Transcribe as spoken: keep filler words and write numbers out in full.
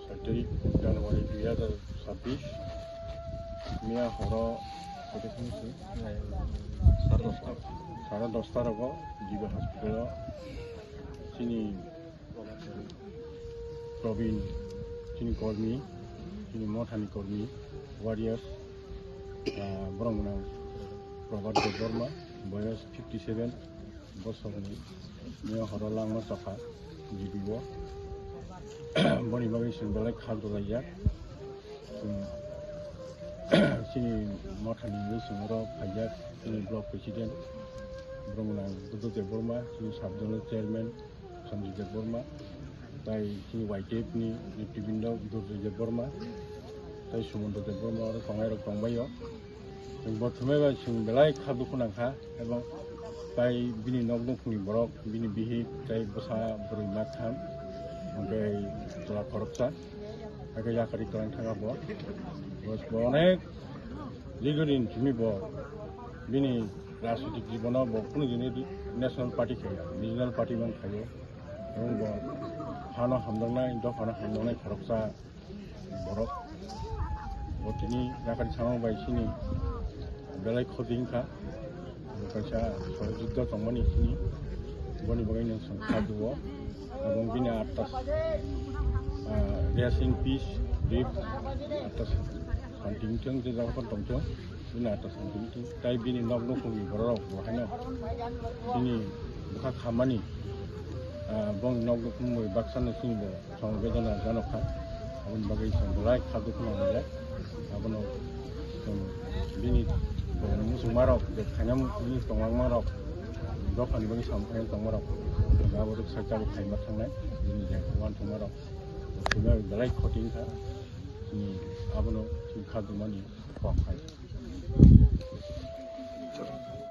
Saitri January dui hazar sabbish, miya horo, sare dosta rogo G B hospital o chini Probin, chini kormi, chini mothani kormi, warriors, ah, borok mwnang Prabhat Debbarma, boyos fifty seven bosorni, miya horo langma chakha, G B o. Boni bagwi chwng belai khak rwlaijak. Chwng chini mothani bagwi chwng oro phaijak, chini block president, borok mwnang Buddha Debbarma, chini sub zonal chairman, Sanjay Debbarma, tai chini Y T F ni netribinda Durjoy Debbarma, tai Sumondro Debbarma, oro tongnai rok tongbaio. Chwng bo thumai bai chwng belai kha dukhu nangkha, ebong tai bini nok nukhungni borok, bini bihik, tai bwsa bwrwi ma tham, hwnkhe chwla khoroksa, hakhe yakarwi kwrwng thangkha bo. Bo, bo onek dikhirin thumwi bo bini rajnitik jibono bo kunu jini national party khayo, regional party man khayo. Ebong bo hano hamjaknai, dophano hamjaknai khoroksa borok. Bo tini yakarwi samung bai chini belai khoti wngkha. Bo kaisa sohojogita tongmani chini, boni bagwi nwng chwng kha duo. Ebong bini atta, ah, rest in peace, deep atta santi wngthung, je jaga phano tongthung. Bini atta santi wngthung. Tai bini nok nukhungni bororok bo haino bini bwkha khamani, ah, bongni nok nukhung bai baksa no chini bo samwdwkjana janokha. Aboni bagwi chwng belai kha dukhu nanglaijak. Abono chwng bini muchungmarok, je khaina muchungni tongmangmarok, dophani bagwi samung khaina tongmarok, abo rwksa chabo khaima thangnai, bini je uansukmarok, chwngno belai khoti wngkha. Chini abono chini kha dumani kok hai.